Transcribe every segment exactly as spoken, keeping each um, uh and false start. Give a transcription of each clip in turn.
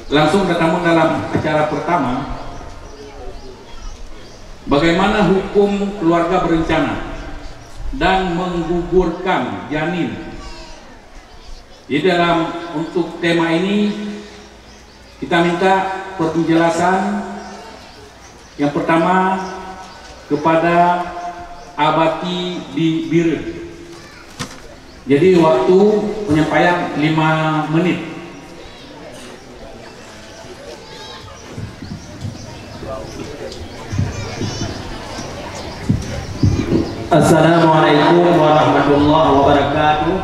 Langsung tatamong dalam acara pertama, bagaimana hukum keluarga berencana dan menggugurkan janin. Jadi dalam, untuk tema ini, kita minta penjelasan yang pertama kepada Abati di Bireuen. Jadi waktu penyampaian lima menit. Assalamualaikum warahmatullahi wabarakatuh.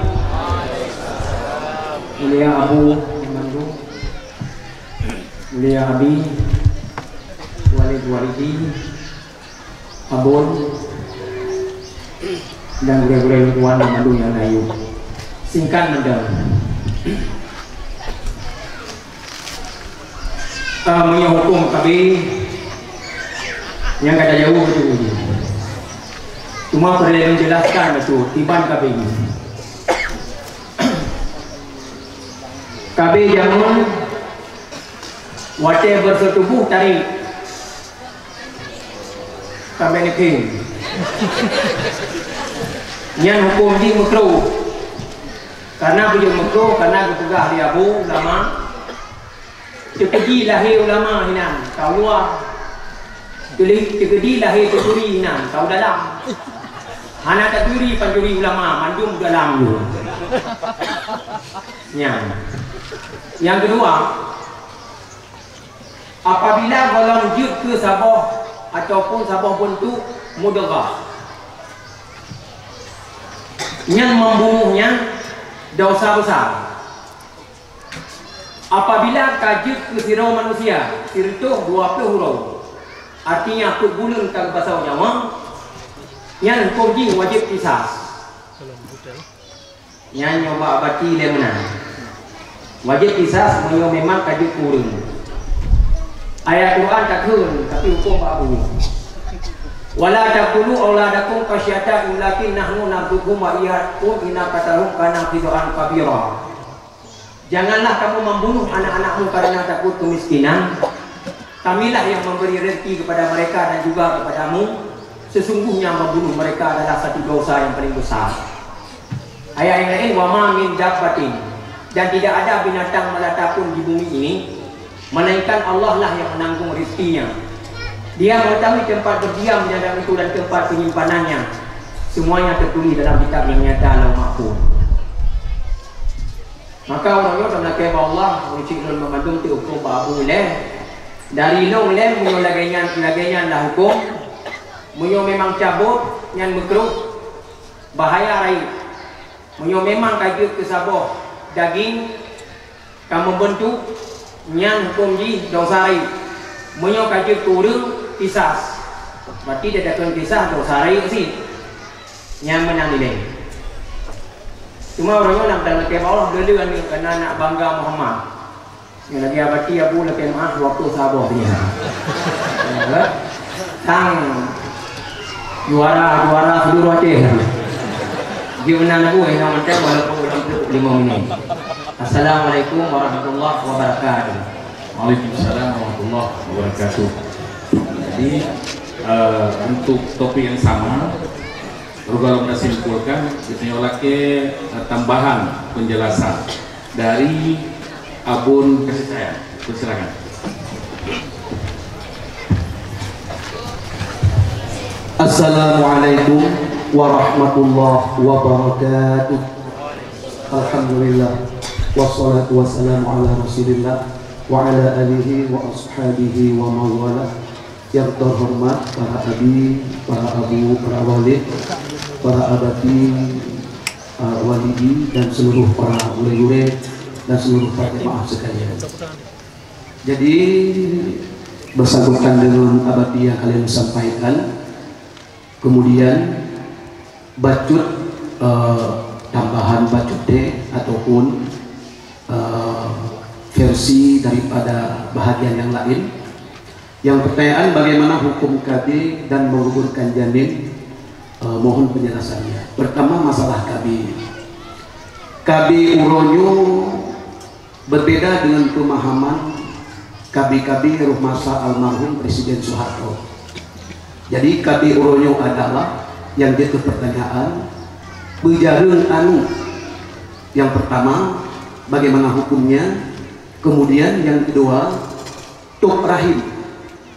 Mulia Abu Mandu, mulia Abi, Walid Walidi, Abon, dan gurée-gurée lôn tuan mandum nyang na yue. Singkat mantong. Ah, meunyoe huköm KB nyang ka tajaweueb bacut uji. Cuma peureulée lôn jelaskan bacut kiban KB nyoe. KB jameun watée beuseutuboh tarék sampai neukheun. Nyan huköm jih meukruh. Karena beujeuet meukruh, karena geupeugah lé Abu ulama, teukeudi lahé ulama hinan, tau luwa. Teukeudi lahé pencuri hinan, tau dalam. Hana taturi pancuri ulama, mandum dalam tu. Nyan. Nyang keudua, apabila gohlom jeuet keu saboh ataupun saboh beuntuk mudghah, nyan membunuh nyan dosa besar. Apabila ka jeuet keu sidroe manusia sireutôh dua ploh uroe, artinya peuet buleuen ka geupasoe nyawa, nyan huköm jih wajéb kisas. Nyan nyoe bak Abati lé meunan. Wajéb kisas meunyoe memang ka jeuet keu ureuëng. Ayat Quran takheun, tapi huköm bak Abu. "Wala taqtulu auladakum khasyata imlakin nahnu narzuquhum wa iyyakum inna qatlahum kana khitya'an kabira." Janganlah kamu membunuh anak-anakmu karena takut kemiskinan. Kamilah yang memberi rezeki kepada mereka dan juga kepadamu. Sesungguhnya membunuh mereka adalah satu dosa yang paling besar. Ayat yang lain, "Wa ma min dabbatin," dan tidak ada binatang melata pun di bumi ini, melainkan Allah lah yang menanggung rizkinya. Dia mengetahui tempat berdiamnya dan itu dan tempat penyimpanannya. Semuanya tertulis dalam kitab yang nyata, Lauh Mahfuz. Maka uroe nyoe tameulakée bak Allah, ureuëng cit lôn banmandum teuhuköm bak Abu ilée. Dari lôn ilée, meunyoe lagée nyan, lagée nyan lah huköm. Meunyoe memang cabot, nyan meukruh, bahaya rayeuk. Meunyoe memang ka jeuet keu saboh daging ka meubeuntuk, nyan huköm jih dosa rayeuk. Meunyoe ka jeuet keu ureuëng, kisas. Berarti dia takheun kisas dosa rayeuk cit. Nyang meunan ilée. Cuma uroe nyoe na meuteumé bak Allah, deuh-deuh aneuk kana nak bangga Muhammad. Nyoe lagée Abati Abu lakée meu'ah dua ploh saboh dia. Sang juara-juara seluruh Aceh. Jeuet meunan Abu, eh, nyoe mantong walaupun ulang pukul lima menit. Assalamualaikum warahmatullahi wabarakatuh. Waalaikumsalam warahmatullahi wabarakatuh. Jadi, eh, untuk topik yang sama, Ruga lom tasimpulkan, geutanyoe lakée, eh, tambahan penjelasan dari Abon Kasih Sayang. Persilakan. Assalamualaikum warahmatullahi wabarakatuh. Alhamdulillah. Wassalatu wassalamu ala Rasulillah wa ala alihi wa ashabihi wa mawala. Yang terhormat para abi, para abu, para walid, para abati, uh, walidi, dan seluruh para gurée-gurée dan seluruh para jemaah sekalian. Jadi, bersangkutan dengan abati yang kalian sampaikan, kemudian bacut, eh, tambahan bacut teh ataupun, eh, versi daripada bahagian yang lain. Yang pertanyaan, bagaimana hukum KB dan menggugurkan janin? Eh, mohon penjelasannya. Pertama, masalah KB. KB uroe nyoe berbeda dengan pemahaman Kabi-kabi roh masa almarhum Presiden Soeharto. Jadi, kabi uroe nyoe adalah nyang jeuet keu pertanyaan, peujareueng aneuk yang pertama, bagaimana hukumnya? Kemudian yang kedua, tok rahim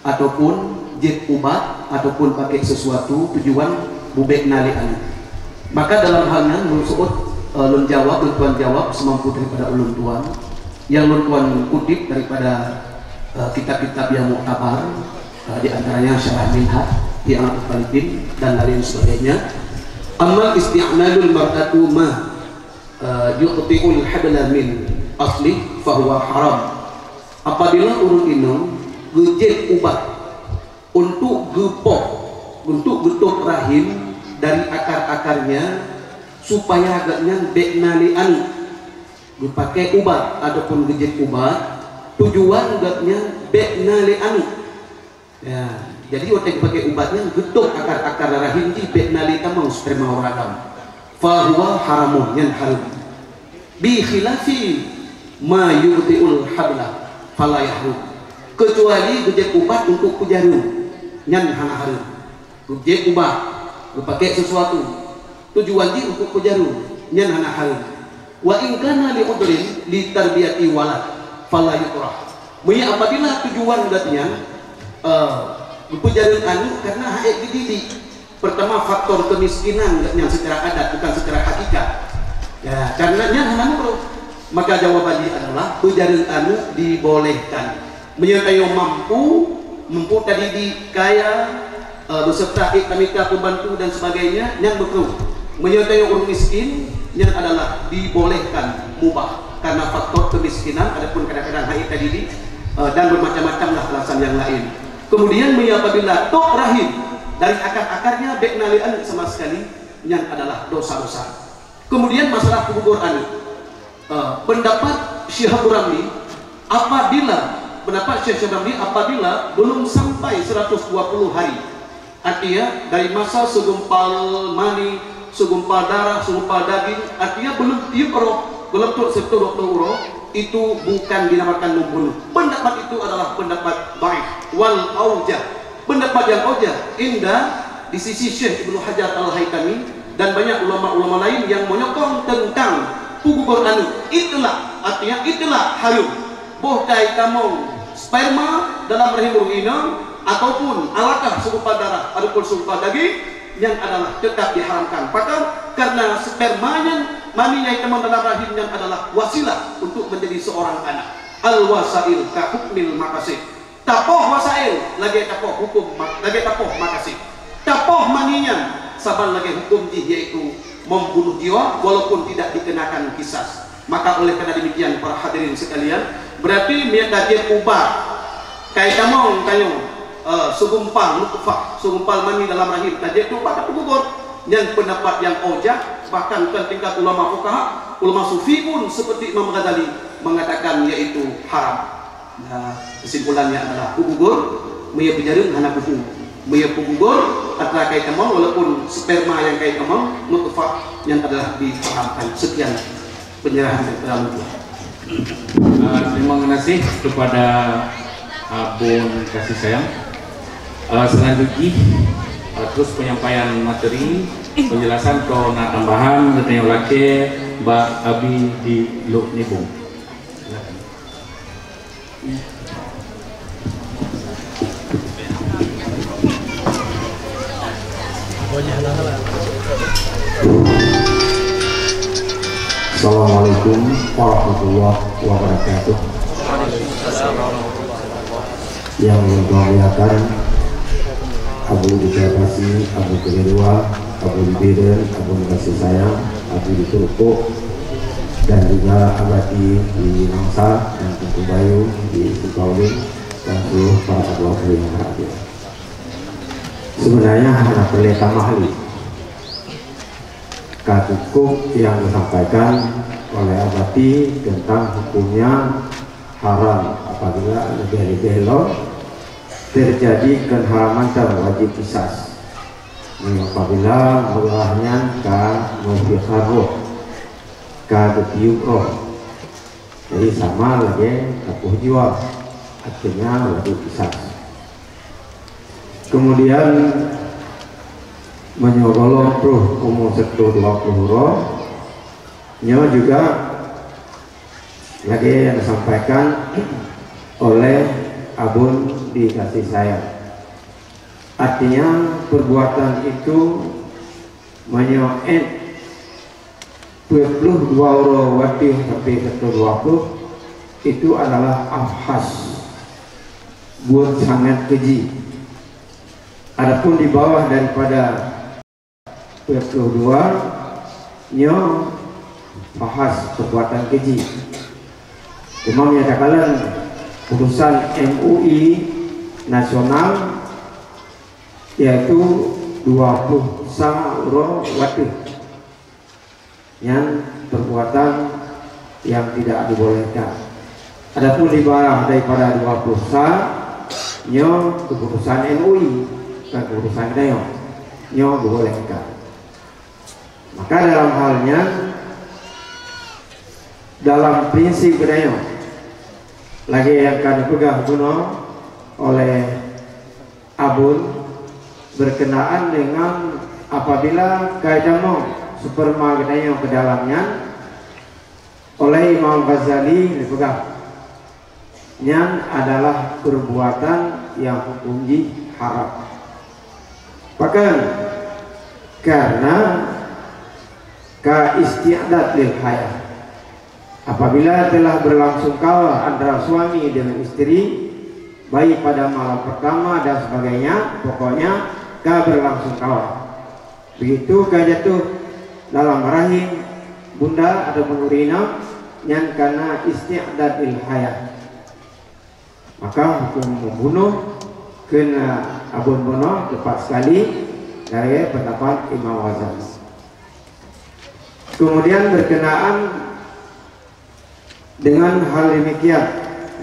ataupun jép ubat ataupun pakai sesuatu tujuan bubek na lé aneuk. Maka dalam hal nyan, lôn seuôt, eh, lôn jawab, lôn tuan jawab semampu daripada ulôn tuan. Yang lôn tuan kutip daripada, eh, kitab-kitab yang muktabar, eh, di antaranya Syarah Minhaj, I'anatut Thalibin, dan lain sebagainya. Amma isti'malul mar'atu ma, eh, yuqti'ul habla min asli fahuwa haram. Apabila ureuëng inong geujép ubat untuk geupoh, untuk geutok rahim dari akar-akarnya, supaya gobnyan bék na lé aneuk, geupakai ubat ataupun geujép ubat, tujuan gobnyan bék na lé aneuk. Ya, jadi watée geupakai ubat nyan geutok akar-akar rahim jih bék na lé tamong sperma ureuëng agam. Fahuwa haramun, nyan hareuem. Bi khilafi ma yubti'ul habla fala yahrum. Kecuali geujép ubat untuk peujareueng, nyan hana hareuem. Geujép ubat, geupakai sesuatu, tujuan jih untuk peujareueng, nyan hana hareuem. Wa in kana li udhrin li tarbiyati walad fala yukrah. Meunyoe apabila tujuan gobnyan, eh, geupeujareueng aneuk karena hana ék geudidik, pertama faktor kemiskinan gobnyan secara adat bukan secara hakikat. Ya, karena nyan hana meukruh. Maka jawaban jih adalah peujareueng aneuk dibolehkan. Meunyoe tanyoe mampu, mampu tadidik, kaya, eh, beserta ék tamita pembantu dan sebagainya, nyan meukruh. Meunyoe tanyoe ureuëng miskin, nyan adalah dibolehkan, mubah, karena faktor kemiskinan, adapun kadang-kadang hana ék tadidik, eh, dan bermacam-macamlah alasan yang lain. Kemudian, meunyoe apabila tok rahim dari akar-akarnya bék na lé aneuk sama sekali, nyan adalah dosa-dosa. Kemudian, masalah peugugur aneuk. Eh, pendapat Syekh Abu Ramli, apabila, pendapat Syekh Abu Ramli, apabila belum sampai seratus dua puluh hari, artinya dari masa segumpal mani, segumpal darah, segumpal daging, artinya belum tiup roh, belum trok seratus dua puluh uroe, itu bukan dinamakan membunuh. Pendapat itu adalah pendapat dhaif, wal aujah. Pendapat yang aujah, indah di sisi Syekh Ibnu Hajar Al-Haytami dan banyak ulama-ulama lain yang menyokong tentang peugugur aneuk, itlak, artinya itlak, hareuem. Boh ka jitamong sperma dalam rahim ureuëng inong ataupun alakah segumpal darah ataupun segumpal daging, nyan adalah tetap diharamkan. Pakon? Karena sperma nyan, mani nyang jitamong dalam rahim nyan adalah wasilah untuk menjadi seorang anak. Al-wasail ka hukmil maqasid. Tapoh wasail lagée tapoh hukum ma-, lagée tapoh makasih. Tapoh mani nyan saban lagée hukum jih, yaitu membunuh jiwa walaupun tidak dikenakan kisas. Maka oleh karena demikian, para hadirin sekalian, berarti meunyoe tajép ubat, ka jitamong tanyoe, eh, segumpal nutfah, segumpal mani dalam rahim, tajép ubat, tapeugugur. Nyan pendapat yang aujah, bahkan kan tingkat ulama fuqaha, ulama sufi pun seperti Imam Ghazali mengatakan yaitu haram. Nah, kesimpulannya adalah peugugur, meunyoe peujareueng hana buhu. Meunyoe peugugur, atra ka jitamong, walaupun sperma nyang ka jitamong, nutfah nyan adalah diharamkan. Sekian penyerahan daripada ulôn. Ah, terima kasih kepada Abon Kasih Sayang. Ah, selanjutnya, ah, terus penyampaian materi, penjelasan atau na tambahan, geutanyoe lakée bak Abi di Lhokseumawe. Silakan. Assalamualaikum warahmatullahi wabarakatuh. Yang saya muliakan Abu Rizal Basri, Abu Ketua, Abu Biren, Abu Kasih Sayang, Abu Turko, dan juga Abati di Langsa dan Teuku Bayu di Sukawin dan seluruh para Abu-abu yang berhadir. Sebenarnya hana perlu tamah lé. Ka cukup yang disampaikan oleh Abati tentang hukumnya haram apabila lebih-lebih lom terjadi keuharaman dan wajib kisas. Apabila meurah nyan ka meufikhar roh, ka geutiup roh, jadi sama lagée tapoh jiwa. Akhirnya wajib kisas. Kemudian, meunyoe gohlom troh umu seutoh dua ploh uroe, nyoe juga lagée nyang disampaikan oleh Abon di kasih sayang. Artinya, perbuatan itu meunyoe ét peuet ploh dua uroe watée sampai seutoh dua ploh, itu adalah afhas, buet sangat keji. Adapun di bawah daripada peuet ploh dua, nyoe fahas, perbuatan keji. Cuma meunyoe takalon putusan M U I nasional, yaitu dua ploh sa uroe watée. Nyan perbuatan yang tidak dibolehkan. Adapun di bawah daripada dua ploh sa, nyoe keputusan M U I, bukan keputusan geutanyoe. Nyoe dibolehkan. Maka dalam hal nyan, dalam prinsip geutanyoe, lagée nyang ka neupeugah bunoe oleh Abon, berkenaan dengan apabila ka itamong sperma geutanyoe keu dalam nyan, oleh Imam Ghazali neupeugah, nyan adalah perbuatan yang hukum jih haram. Pakon? Karena ka isti'dad lil hayah. Apabila telah berlangsung kawa antara suami dengan istri, baik pada malam pertama dan sebagainya, pokoknya ka berlangsung kawa. Begitu ka jatuh dalam rahim bunda ataupun ureueng inong, nyan kana isti'dad lil hayah. Maka hukum membunuh keu Abon bunoe tepat sekali dari pendapat Imam Ghazali. Kemudian berkenaan dengan hal demikian,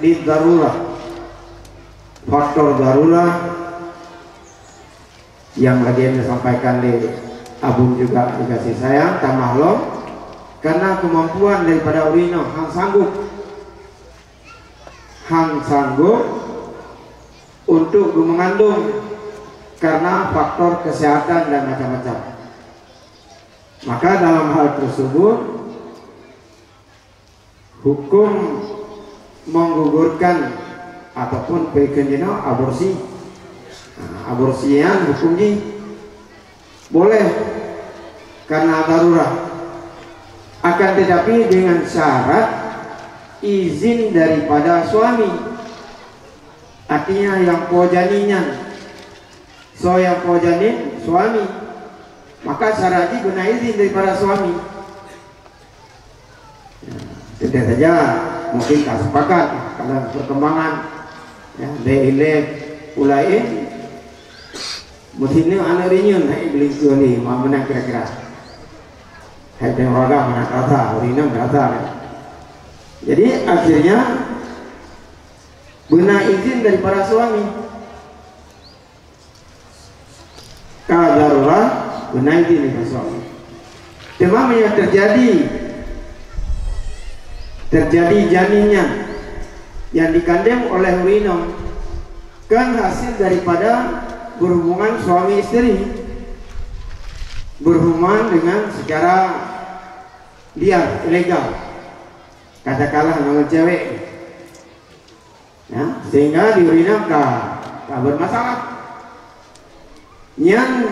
di darurah, faktor darurah yang lagée disampaikan lé Abon juga dikasih sayang, tamah lom, karena kemampuan daripada ureueng inong han sanggup, han sanggup untuk mengandung karena faktor kesehatan dan macam-macam. Maka dalam hal tersebut, hukum menggugurkan ataupun peue kheun jinoe aborsi. Nah, aborsi nyan hukum jih boleh karena darurat. Akan tetapi dengan syarat izin daripada suami. Artinya nyang po janin nyan, soe nyang po janin? Suami. Maka syarat jih beuna izin daripada suami. Ya, tentu saja mungkin ka sepakat dalam perkembangan, ya, lé ilée ulée meusineuk aneuk rinyun hai beulinteue lé, ma meunan kira-kira. Hai teuh raga meunan rasa, ureueng inong rasa, kan? Jadi akhirnya beuna izin daripada suami. Ka darurat, beuna izin daripada suami. Teuma meunyoe terjadi, terjadi janin nyan yang dikandung oleh ureueng inong, kan hasil daripada berhubungan suami isteri, berhubungan dengan secara liar, ilegal, katakanlah ngon cewek. Ya, sehingga di ureueng inong ka, ka bermasalah. Nyan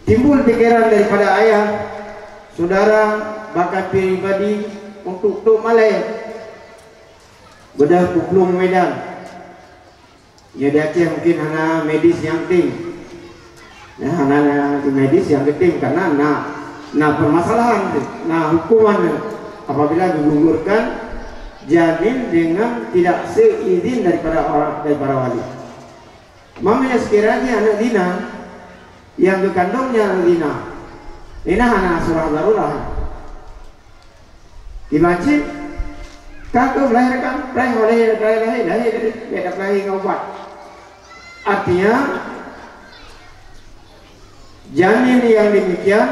timbul pikiran daripada ayah, saudara, bahkan pribadi untuk, untuk malée. Beudôh kuplueng Medan. Ya, di Aceh mungkin hana medis nyang tem. Nah, hana, hana di medis nyang geutem karena na, na permasalahan, na hukuman apabila menggugurkan janin dengan tidak seizin daripada orang, daripada wali. Maknanya sekiranya aneuk zina, yang geukandungnya aneuk zina, ini hana surah darurat. Imajin, ka keuh melahirkan, lahé, lahé, lahé, lahé, lahé, lahé ngon ubat. Artinya, janin yang demikian,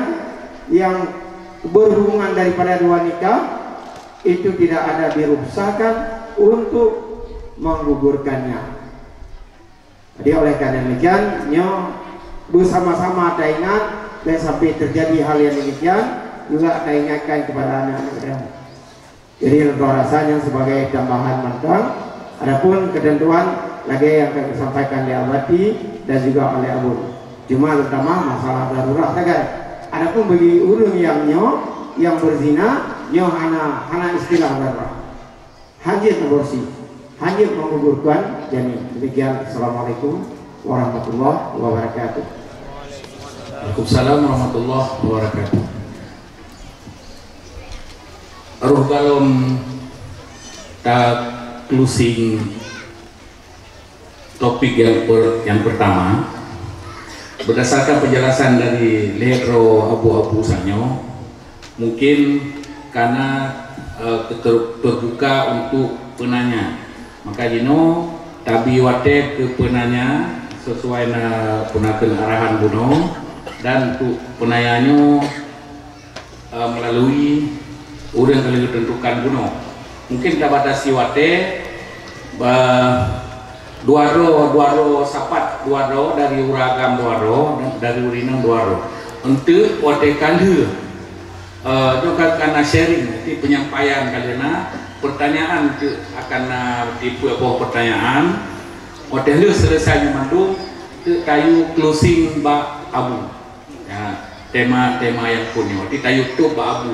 yang berhubungan daripada dua nikah, itu tidak ada dirukhsahkan untuk menggugurkannya. Jadi oleh karena demikian, nyoe bersama-sama taingat, dan sampai terjadi hal yang demikian, juga taingatkan kepada anak-anak muda. Jadi, lôn rasa nyan sebagai tambahan mantong. Adapun ketentuan lagèe nyang ka disampaikan lé Abati dan juga oleh Abon. Cuma terutama masalah darurat sagai. Adapun bagi ureueng nyang nyoe, nyang berzina, nyoe hana, hana istilah darurat. Hanjeuet aborsi, hanjeuet menggugurkan janin. Demikian, assalamualaikum warahmatullahi wabarakatuh. Waalaikumsalam warahmatullahi wabarakatuh. Roh galom ta closing topik yang per-, yang pertama. Berdasarkan penjelasan dari lhèe droe abu-abu sanyoe, mungkin kana, eh, ter-, terbuka untuk penanya. Maka jinoe tabi watèe keu penanya sesuai na peunaken arahan bunoe, dan untuk penanya nyoe eh, melalui ureueng ka lheueh tentukan bunoe. Mungkin tabatasi watèe, ba, dua droe, dua droe sapat, dua droe dari ureueng agam dua droe, dari ureueng inong dua droe. Eunteuk watèe ka lheueh, eh, nyoe ka, ka na sharing, nanti penyampaian ka lheueh na, pertanyaan tu akan na tipe boh pertanyaan. Watèe lheueh selesai nyoe mandum, tu tayue closing bak abu. Ya, tema-tema nyang phôn nyoe, di YouTube bak abu.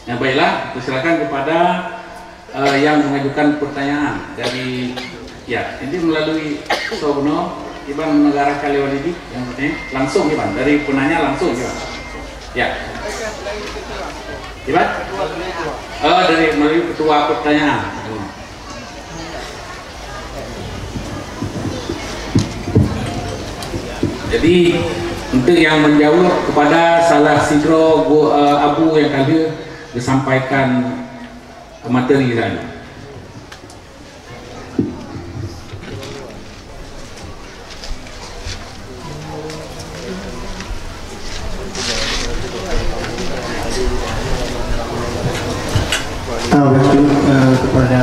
Ya, baiklah, persilakan kepada, eh, yang mengajukan pertanyaan dari, ya, jadi melalui soe bunoe, kiban mengarahkan lewat ini, yang penting, langsung kiban, dari penanya langsung kiban. Ya. Kiban? Eh, dari melalui ketua pertanyaan. Jadi, untuk yang menjawab kepada salah sidroe gu-, eh, abu nyang ka lheueh geusampaikan materi tadi. Ah, betul, eh, kepada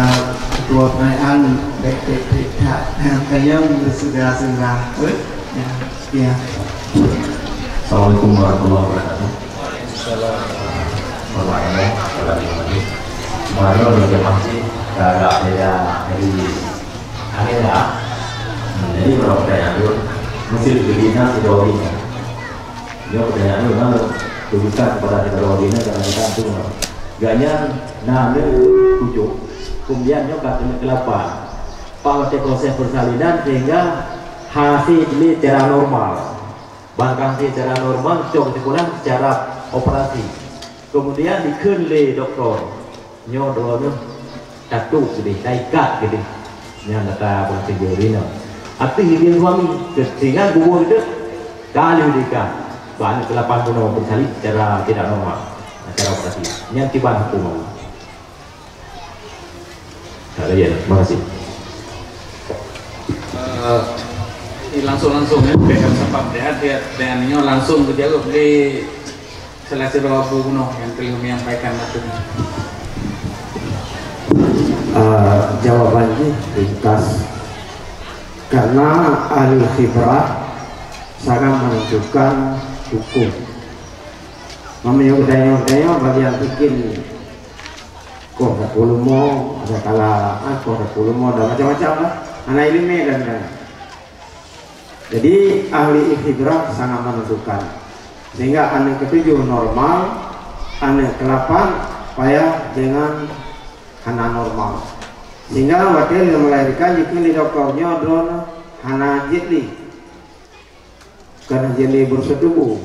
ketua perayaan, baik, baik, baik, tak, eh, kayang sudah, sudah, eh, ya, ya. Assalamualaikum warahmatullahi wabarakatuh. Warahmatullahi wabarakatuh. Baru lagi masih agak beda dari Akhirnya, hmm, jadi kalau pertanyaan tu, mesti diberi nang sidroe ureueng. Nyoe pertanyaan tu, nang tujukan kepada sidroe ureueng, kadang-kadang tu, gobnyan na aneuk tujoh, kemudian nyoe ka keuneuk kelapan. Pas watèe proses persalinan sehingga hana hase dilèe secara normal. Ban ka hase secara normal, cok sikula secara operasi. Kemudian dikheun lé dokto, nyoe droeneuh tatôb keudeh, taikat keudeh. Nyan ata peungeut jih inoe. Ateueh izin suami, sehingga gubah geuh ka lheueh diikat. Bak aneuk keulapan bunoe peusalib secara tidak normal, secara operasi. Nyan kiban huköm Allah. Tak ada ya, terima kasih. Eh, ini langsung-langsung ya, bèk sapat ya, dia, dia nyoe langsung geujaweueb lé salah sidroe abu bunoe nyang teulheueh menyampaikan materi. Eh, jawaban jih ringkas. Karena ahli khibrah sangat menentukan hukum. Meunyoe geutanyoe-tanyoe bagian fikih, koh sapeue leumo, ada kala, ah, koh sapeue leumo, dan macam-macam lah. Hana ileumèe dan, dan. Jadi, ahli istidrah sangat menentukan. Sehingga aneuk ketujuh normal, aneuk kelapan payah dengan hana normal. Sehingga watèe lheueh melahirkan, jikheun lé dokto, nyoe droeneuh hana jeuet lé. Bukan hanya lé bersetubuh,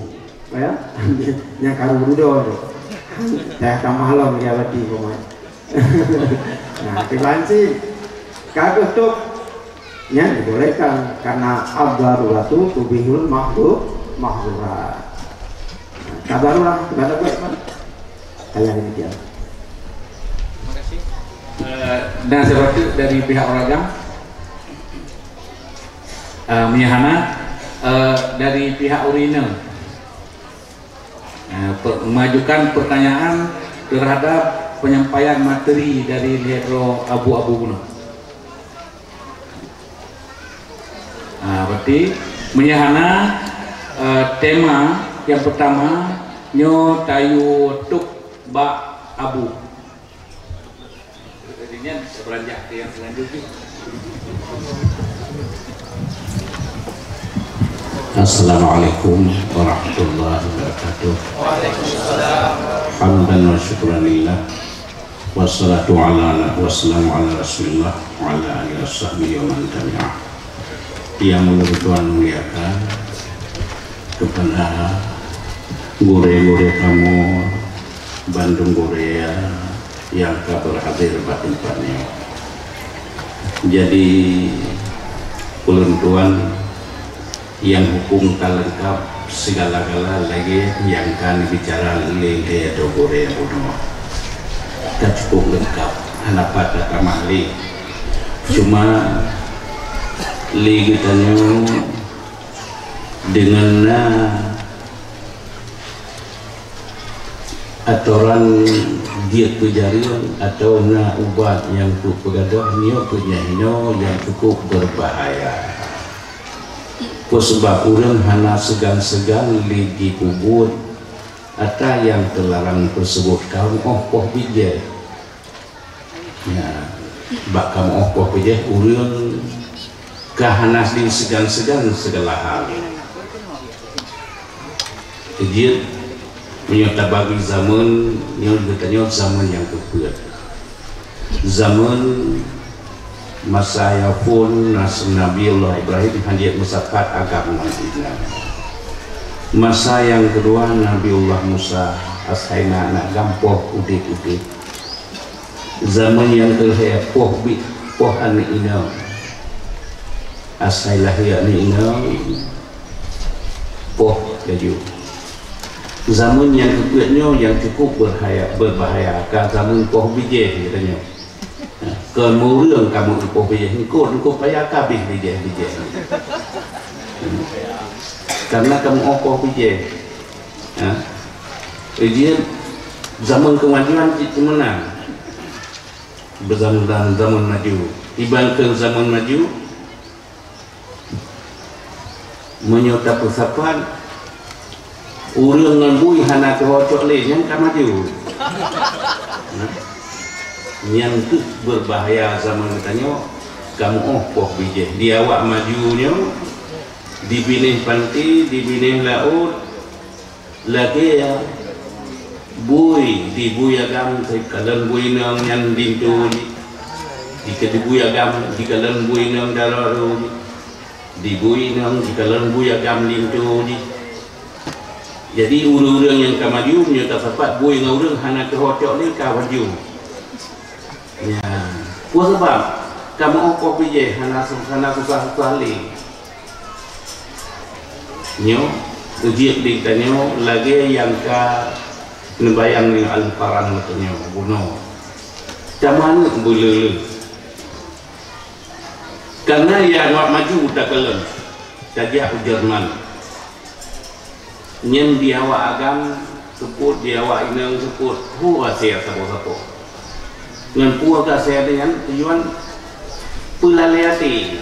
ya. Nyang karu dudoe tu. Dah tamah lom dia berarti pemain. Nah, kiban cit. Ka geutup. Nyan dibolehkan karena ad-daruratu tubihul mahdu-, mahdurat. Nah, ka darurat, ka darurat, Pak. Hanya demikian. Terima kasih. Eh, dan sebab tu dari pihak ureueng agam, eh, meunyoe hana, eh, dari pihak ureueng inong, eh, pe-, mengajukan pertanyaan terhadap penyampaian materi dari lhèe droe abu-abu bunoe. Ah, berarti meunyoe hana, eh, tema nyang pertama nyoe tayue tok bak Abu. Assalamualaikum warahmatullahi wabarakatuh. Hamdan wa syukran lillah. Wassalatu ala, wassalamu ala Rasulillah wa ala alihi wasahbihi wa man tabi'ah. Yang ulôn tuan muliakan, kepada gurée-gurée kamoe, bandum gurée nyang ka berhadir bak teumpat nyoe. Jadi, ulôn tuan nyang hukôm ka leungkap sigala-gala lagée nyang ka neubicara lé, lé ateueh gurée bunoe. Ka cukup leungkap, hana pat tatamah lé. Cuma lé geutanyoe deungon na atoran jeuet peujareueng atawa na ubat nyang peuet peugadôh, nyoe keuh nyang hinoe nyang cukup beubahaya. Peue sabab ureuëng hana seugan-seugan lé jipeubuet atra nyang teularang teuseubut, kamoe poh bijéh. Ya, bak kamoe poh bijéh ureuëng ka hana lé seugan-seugan sigala hal. Jeuet meunyoe tabagi zaman nyoe geutanyoe zaman nyang keupeuet. Zaman masa nyang phon nas-, Nabiullah Ibrahim hana jeuet meusapat agam ngon inong. Masa nyang keudua Nabiullah Musa asai na aneuk agam poh udeb-udeb. Zaman nyang keulhée poh bi-, poh aneuk inong. Asai lahé aneuk inong poh laju. Zaman nyang keupeuet nyoe nyang cukup beurhaya-, beubahaya ka zaman poh bijéh geutanyoe. Kon ureuëng kamoe poh bijéh, eungkôt-eungkôt paya ka abéh bijéh-bijéh. Karena kamoe poh bijéh. Ha? Jadi zaman kemajuan cit meunan. Beuzam-, dalam zaman maju. Iban keu zaman maju, meunyoe tapeusapat, ureuëng ngon bui hana teuhocok lé, nyan ka maju. Nah, nyan keuh beubahaya zaman geutanyoe, kamoe poh bijéh. Di awak maju nyoe, di binéh panté, di binéh laôt, lagée bui, di bui agam, kalon bui inong nyan linto jih. Di ke-, di bui agam, di kalon bui inong dara ro jih. Di bui inong, di kalon bui agam linto jih. Jadi, ureuëng-ureuëng nyang ka maju, meunyoe tasapat bui ngon ureuëng hana teuhocok lé ka maju. Nyan. Peue sabab? Kamoe poh bijéh hana su-, hana susah-susah lé. Nyoe, ujieb di tanyoe lagée nyang ka neubayang nyoe alumparan geutanyoe bunoe. Tamaneuek beuleuleue. Karena ya awak maju takalon, tajak u Jerman. Nyan di awak agam seupôt, di awak inong seupôt, peue hase saboh-saboh. Ngon peue ka hase nyan tujuan peulalé até.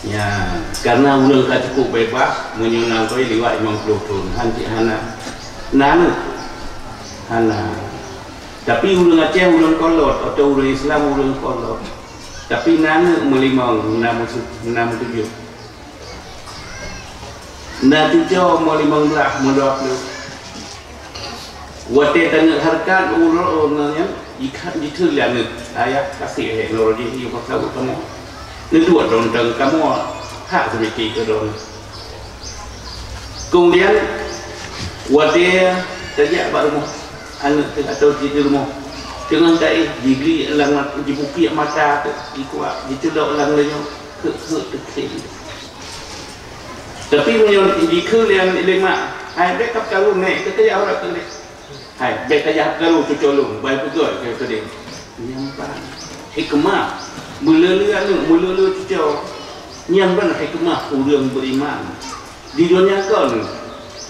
Ya, karena ureuëng ka cukup bebas, meunyoe nangkoi liwat limong ploh thon, han cit hana. Na aneuk? Hana. Tapi ureuëng Aceh ureuëng kolot, atau ureuëng Islam ureuëng kolot. Tapi na aneuk meulimong, na meusu-, na meutujoh. Na cucoe meulimong blaih, meudua ploh. Watée taneuk hareukat, uroe nyan jikheun lé aneuk, "Ayah, kasih lé nurul jih yue paksa buet kamoe. Neuduek drontong kamoe hak seumiki keu droe." Keumudian, watée tajak bak rumoh aneuk teuh atau jih di rumoh, teungoh taéh, jigli lam, jibukiek mata teuh, jikuak, jiculok lam donya, kheuk-kheuk teukhém. Tapi meunyoe jikheun lé, lé mak, "Hai, bék ka peukaru, Nek, keu kajak uroe keu lé. Hai, bék kajak peukaru cucoe lôn, bai peugöt keu keudeh." Nyan ban hikmah, meuleuleue aneuk, meuleuleue cucoe. Nyan ban hikmah ureuëng beriman. Di donya kon,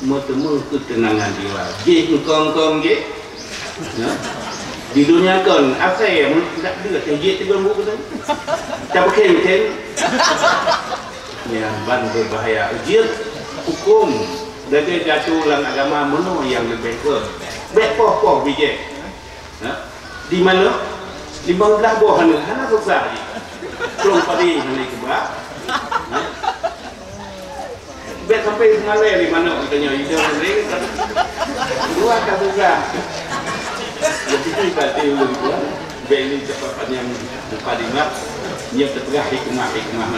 meuteumé keuteunangan jiwa. Jih eungkong-eungkong jih. Nah. Di dunia kon, asai mun tidak deuh teuh jeuet tiga buku tu. Kita pakai mungkin. Nyan ban berbahaya. Ujian hukum lagèe jatuh lam agama meunoe nyang leubeh ke. Bèk poh-poh bijèh. Ha? Di mana? Lima belas boh aneuk, hana susah lagi. Belum padi hana keubah. Ha? Bèk sampai semalai di mana katanya, ida boleh kan? Dua ka susah. Jadi, berarti ulun tu, bèk ni cepat panjang mukadimah, dia terpeugah hikmah-hikmah